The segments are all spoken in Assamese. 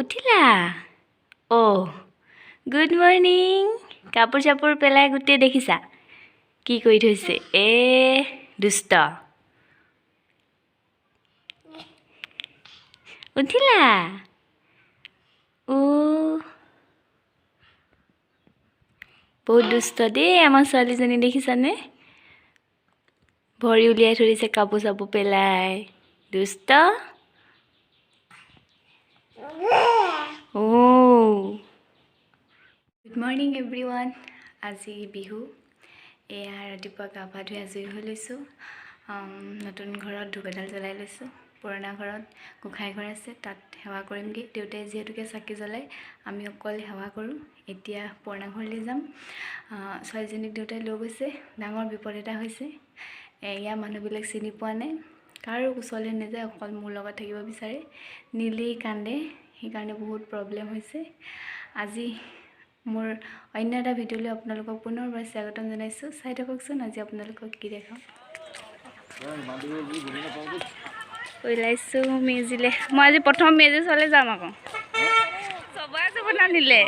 উঠিলা? অ' গুড মৰ্ণিং। কাপোৰ চাপোৰ পেলাই গোটেই দেখিছা কি কৰি থৈছে। এ দুষ্ট, উঠিলা? অ' বহুত দুষ্ট দেই আমাৰ ছোৱালীজনী, দেখিছানে? ভৰি উলিয়াই থৈ দিছে কাপোৰ চাপোৰ পেলাই। দুষ্ট। অ' গুড মৰ্ণিং এভৰিৱান। আজি বিহু। এয়া ৰাতিপুৱা গা পা ধুই আজৰি হৈ লৈছোঁ। নতুন ঘৰত ধূপ এডাল জ্বলাই লৈছোঁ। পুৰণা ঘৰত গোঁসাই ঘৰ আছে, তাত সেৱা কৰিমগৈ। দেউতাই যিহেতুকে চাকি জ্বলায়, আমি অকল সেৱা কৰোঁ। এতিয়া পুৰণা ঘৰলৈ যাম। ছোৱালীজনীক দেউতাই লৈ গৈছে। ডাঙৰ বিপদ এটা হৈছে। ইয়াৰ মানুহবিলাক চিনি পোৱা নাই, কাৰো ওচৰলৈ নাযায়, অকল মোৰ লগত থাকিব বিচাৰে। নিলেই কান্দে, সেইকাৰণে বহুত প্ৰব্লেম হৈছে। আজি মোৰ অন্য এটা ভিডিঅ'লৈ আপোনালোকক পুনৰবাৰ স্বাগতম জনাইছোঁ। চাই থাককচোন আজি আপোনালোকক কি দেখাম। ওলাইছোঁ মেজিলে। মই আজি প্ৰথম মেজি চাবলৈ যাম। আকৌ চবৰে চব নানিলে।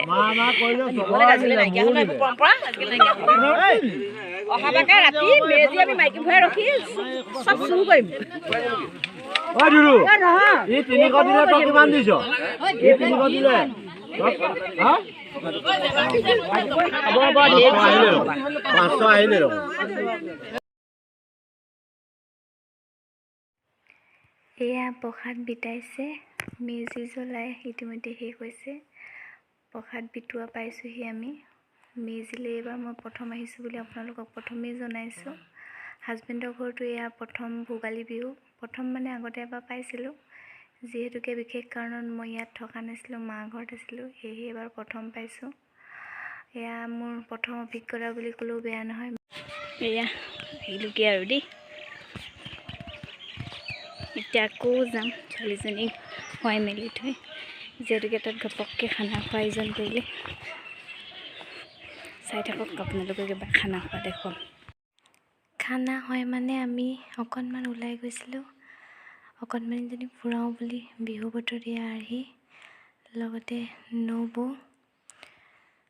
এয়া প্ৰসাদ বিতাইছে, মেজি জ্বলাই ইতিমধ্যে শেষ হৈছে। প্ৰসাদ বিতোৱা পাইছোঁহি আমি। মেজিলৈ এইবাৰ মই প্ৰথম আহিছোঁ বুলি আপোনালোকক প্ৰথমেই জনাইছোঁ। হাজবেণ্ডৰ ঘৰতো এয়া প্ৰথম ভোগালী বিহু। প্ৰথম মানে আগতে এবাৰ পাইছিলোঁ, যিহেতুকে বিশেষ কাৰণত মই ইয়াত থকা নাছিলোঁ, মা ঘৰত আছিলোঁ, সেয়েহে এইবাৰ প্ৰথম পাইছোঁ। এয়া মোৰ প্ৰথম অভিজ্ঞতা বুলি ক'লেও বেয়া নহয়। এয়া আহিলোগৈ আৰু দেই। এতিয়া আকৌ যাম ছোৱালীজনীক খুৱাই মেলি থৈ, যিহেতুকে তাত ঘপককৈ খানা খোৱা আয়োজন কৰিলে। চাই থাকক আপোনালোকে কিবা খানা খোৱা দেখুৱাম। খানা হয় মানে আমি অকণমান ওলাই গৈছিলোঁ, অকণমানিজনীক ফুৰাওঁ বুলি। বিহু বতৰত এয়া আহি লগতে নবৌ।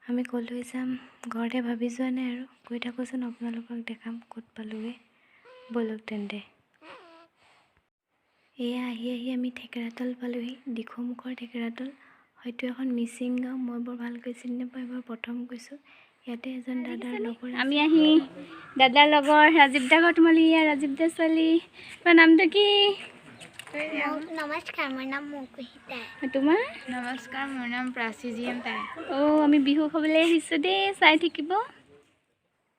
আমি ক'লৈ যাম ঘৰতে ভাবি যোৱা নাই আৰু, গৈ থাকোঁচোন আপোনালোকক দেখাম ক'ত পালোগৈ। ব'লক তেন্তে। এয়া আহি আহি আমি থেকেৰাতল পালোহি, দিখৌমুখৰ থেকেৰাতল। হয়তো এখন মিচিং গাঁও, মই বৰ ভালকৈ চিনি নাপাওঁ, এবাৰ প্ৰথম গৈছোঁ। ইয়াতে এজন দাদাৰ লগৰ। আমি আহি দাদাৰ লগৰ ৰাজীৱ দা ঘৰ। তোমালোক ইয়াৰ ৰাজীৱ দা ছোৱালী, তোমাৰ নামটো কি? নমস্কাৰ, মোৰ নাম মৌকুহিতা। তোমাৰ? নমস্কাৰ, মোৰ নাম প্ৰাচী জি এম তাই। অ' আমি বিহু খাবলৈ আহিছোঁ দেই, চাই থাকিব।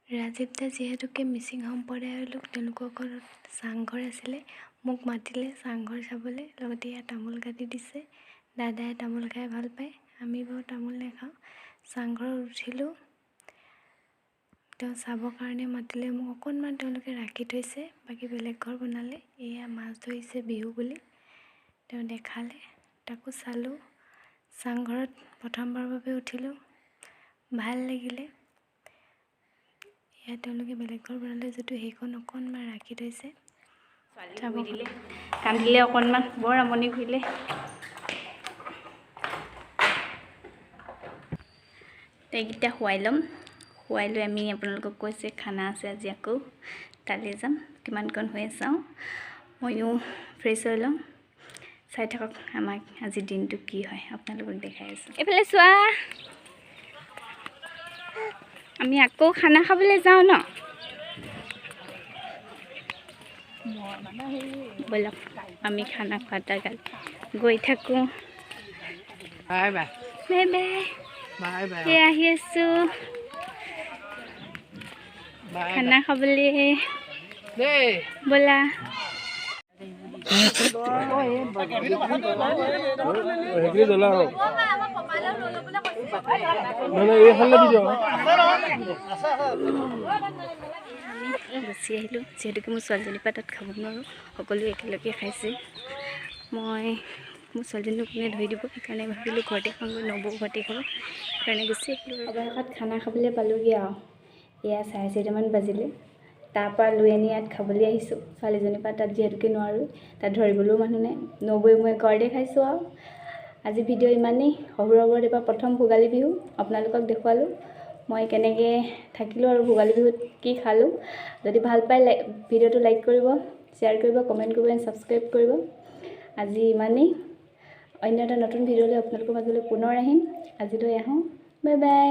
ৰাজীৱ দা যিহেতুকে মিচিং সম্প্ৰদায়ৰ লোক, তেওঁলোকৰ ঘৰত চাংঘৰ আছিলে। মোক মাতিলে চাংঘৰ চাবলৈ। লগতে ইয়াত তামোল কাটি দিছে। দাদাই তামোল খাই ভাল পায়, আমি বাৰু তামোল নাখাওঁ। চাংঘৰত উঠিলোঁ, তেওঁ চাবৰ কাৰণে মাতিলে মোক। অকণমান তেওঁলোকে ৰাখি থৈছে, বাকী বেলেগ ঘৰ বনালে। এয়া মাছ ধৰিছে বিহু বুলি তেওঁ দেখালে, তাকো চালোঁ। চাংঘৰত প্ৰথমবাৰৰ বাবে উঠিলোঁ, ভাল লাগিলে। এয়া তেওঁলোকে বেলেগ ঘৰ বনালে যদিও সেইখন অকণমান ৰাখি থৈছে। দিলে কান্দিলে অকণমান, বৰ আমনি কৰিলে। তাইকেইটা খুৱাই ল'ম। খুৱাই লৈ আমি আপোনালোকক কৈছে খানা আছে আজি, আকৌ তালৈ যাম। কিমানকণ হৈ চাওঁ, ময়ো ফ্ৰেছ হৈ ল'ম। চাই থাকক আমাক আজি দিনটো কি হয়, আপোনালোকক দেখাই আছোঁ। এইফালে চোৱা, আমি আকৌ খানা খাবলৈ যাওঁ ন। ব'লক আমি খানা খোৱা জেগাত গৈ থাকোঁ। Bye bye bye bye. এই আহি আছোঁ খানা খাবলৈ। ব'লা। আমি গুচি আহিলোঁ, যিহেতুকে মোৰ ছোৱালীজনীৰ পৰা তাত খাব নোৱাৰোঁ। সকলোৱে একেলগে খাইছে। মই মোৰ ছোৱালীজনীক কোনে ধৰি দিব, সেইকাৰণে ভাবিলোঁ ঘৰতে খাওঁগৈ, নবৌ ঘৰতে খাব, সেইকাৰণে গুচি আহিলোঁ। অৱশেষত খানা খাবলৈ পালোগৈ আৰু। এয়া 4:30মান বাজিলে। তাৰপৰা লৈ আনি ইয়াত খাবলৈ আহিছোঁ। ছোৱালীজনীৰ পৰা তাত যিহেতুকে নোৱাৰোঁ, তাত ধৰিবলৈও মানুহ নাই। নবৌৱে মই ঘৰতে খাইছোঁ আৰু। আজি ভিডিঅ' ইমানেই। শহুৰৰ ঘৰত এইবাৰ প্ৰথম ভোগালী বিহু আপোনালোকক দেখুৱালোঁ, মই কেনেকৈ থাকিলোঁ আৰু ভোগালী বিহুত কি খালোঁ। যদি ভাল পায় ভিডিঅ'টো লাইক কৰিব, শ্বেয়াৰ কৰিব, কমেণ্ট কৰিব এণ্ড ছাবস্ক্ৰাইব কৰিব। আজি ইমানেই। অন্য এটা নতুন ভিডিঅ'লৈ আপোনালোকৰ মাজলৈ পুনৰ আহিম। আজিলৈ আহোঁ, বাই বাই।